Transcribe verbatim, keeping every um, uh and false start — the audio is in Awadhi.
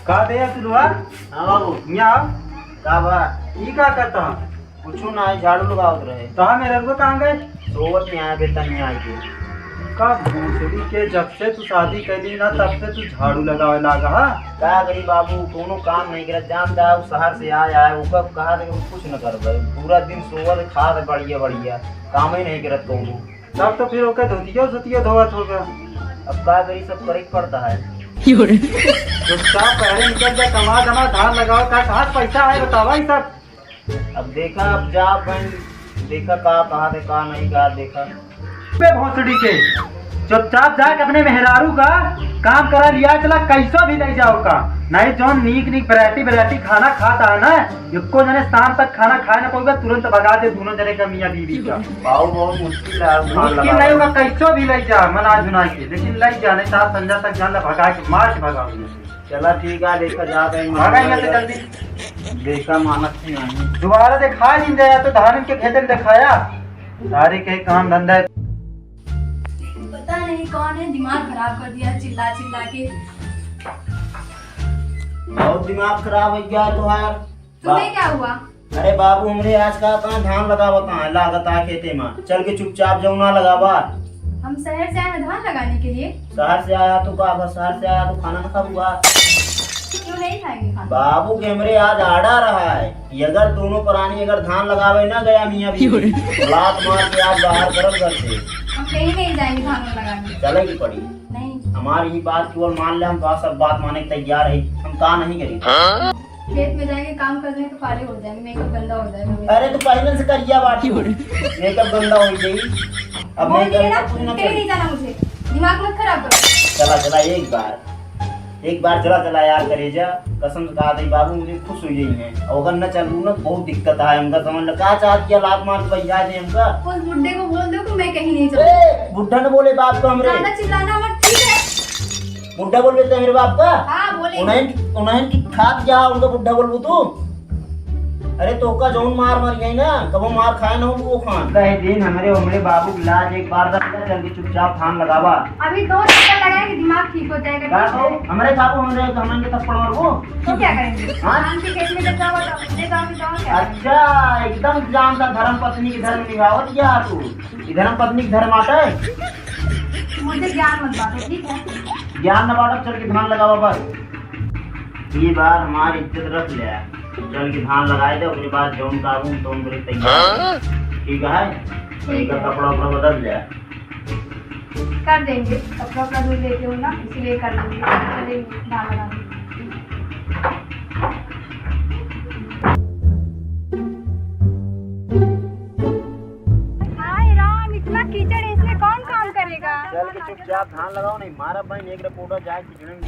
का बे अतुलवा? हाँ बाबू। हियाँ आव। का बा? ई का करत ह? कुछु ना, झाड़ू लगावत रहे। तोहार मेहररुआ कहाँ गए? सोवत हियाँ बे तनी आइके। का भोसड़ी के, जब से तू शादी कइली ना, तब से तू झाड़ू लगावे लागा हा? का करी बाबू, कौनो काम नहीं करत, जानता है, उ शहर से आया है, ओका कहा थे कुछ न करबे, पूरा दिन सोवत खात बढ़िया बढ़िया, काम ही नहीं करत कौनो। तब तो फिर ओके धोतियो धोतियो धोवत होगा। अब का करी, सब करे के पड़ता है। चुपचाप पहले निकल जा, कमा धमा धान लगाओ, का कहाँ पैसा है बतावा ई सब। अब देखा, अब जा बहन, देखा का कहा थे, का नहीं कहा, देखा। बे भोसड़ी के, चुपचाप जाके अपने मेहरारू का काम करा लिया चला, कैसो भी ले जाओ का। नहीं जौन नीक नीक variety variety खाना खाता है ना, एको जने शाम तक खाना खाए ना पाऊगा, तुरंत भगा दे दोनों जने का मियाँ बीवी का। बाबू बहुत मुश्किल है, अब मुश्किल नहीं होगा, कैसो भी ले जा, मना जुना के, लेकिन ले जा, नहीं तो आज संझा तक जान ला भगा के, मार के भगा उन्हें। चला ठीक है, देखा जात है, भागा यहाँ से जल्दी। देखा मानत ही नहीं। दोबारा दिखाई नहीं दे, तो धान के खेत में दिखाया। सारे के काम धंधा है। पता नहीं कौन है, दिमाग खराब कर दिया चिल्ला चिल्ला के। बहुत दिमाग खराब हो गया है तोहार। तुम्हें बा- क्या हुआ? अरे बाबू, हमरे आज का कहाँ धान लगावत है, लागत है खेते में। चल के चुपचाप जाओ ना लगावा। हम शहर से आए हैं धान लगाने के लिए। शहर से आया तो का बस, शहर से आया तो खाना ना खाऊंगा। क्यों नहीं खाएंगे खाना? बाबू के हमरे आज order रहा है कि अगर दोनों प्राणी अगर धान लगावे ना गया मियाँ बीवी, लात मार के आज बाहर करब घर से। हम कहीं नहीं जाएंगे धान लगाने। चले की पड़ी। नहीं। हमारी ही बात केवल मान ले, हम तो सब बात माने के तैयार है, हम का नहीं करी। हाँ? खेत में जाएंगे, काम करने तो काले हो जाएंगे, makeup गंदा हो जाएगा मेरा। अरे, तू पहले से करिया बात। Makeup गंदा हो जाई। अब बोल makeup दिया ना, कुछ ना कहीं करी। नहीं जाना मुझे, दिमाग मत खराब करो। चला, चला, एक बार, एक बार चला, चला यार, करेजा, कसम से कहा था बाबू, मुझे खुश हो गई है। और अगर न चलू ना, बहुत दिक्कत है हमका, समझ लो, का चाहत किया, लात मार के भैया दे हमका। उस बुड्ढे को बोल दो कि मैं कहीं नहीं जाऊँ। ए, बुड्ढा न बोले बाप को हमरे। ज्यादा चिल्लाना मत, ठीक है? बुड्ढा बोल देते हैं मेरे बाप का? हाँ, बोले। उन्हें की, उन्हें की खात जा, उनको बुड्ढा बोलबू तू? अरे, तोका जौन मार मार गई ना, कबो मार खाए ना हो वो खान। कहे दिन हमरे, हमरे बाबू की लाज एक बार रख ले, चल के चुपचाप धान लगावा। अभी दो चक्कर लगाए कि दिमाग ठीक हो जाएगा, का ठीक है? हो? हमरे बाबू, हमरे, हमन के थप्पड़ मारबू? तो क्या करेंगे? हाँ? धान के खेत में जब जाओ तो अपने गाँव में जाओ, क्या करेंगे? अच्छा, एकदम जानता धर्म पत्नी की धर्म निभावत या तू। ई धर्म पत्नी के धर्म आता है? मुझे ज्ञान मत बांटो, ठीक है? ज्ञान न बांटो, चल के धान लगावा बस। ये बार हमारी इज्जत रख ले, चल के धान लगाए दे, ओकरे बाद जौन काबू तौन करे तैयार। हाँ? ठीक है? ठीक इनका है। कपड़ा उपड़ा बदल ले। कर देंगे, कपड़ा उपड़ा धुल देती हूँ ना, इसीलिए कर देंगे। चलेंगे, धान लगाने। हाय राम, इतना कीचड़ है, इसमें कौन काम करेगा? चल के चुपचाप धान लगाओ, नहीं मारा बहन, एक रिपोर्टर जाए कीचड़ में।